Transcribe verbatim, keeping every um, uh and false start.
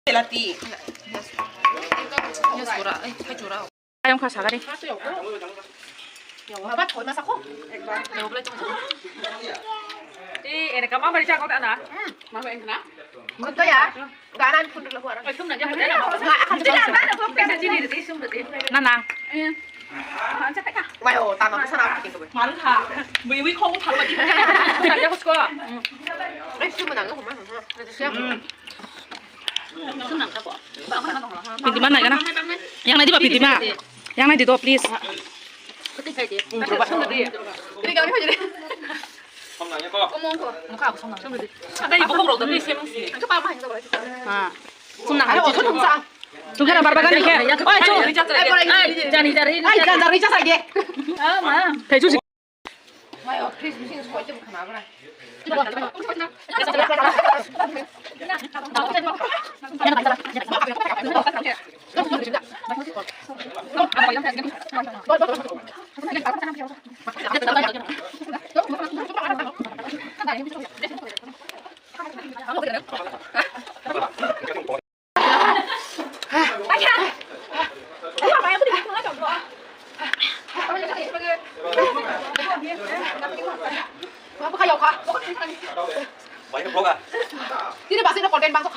Belati. Ayam kha sagari. Mama thoi masa ko. Eh, ere kama bari cha ko ta na. Mama engna. Kunto ya. Ganan phun dulu buat. Oi, thumna ja. Akan Na na. Mai o, tanam sana aku tinggal. Malu tha. Bui bui khong thar ba di. Sa ja ko. Eh, thumna nang ko ma. Pidima nai gana. Yang nai di ba pidima. Yang nai di do please. Tungkha barbagan ni khe. Oi, chu. Jani jari. Ai, jani jari. Thai chu. Tini basi no content bangso.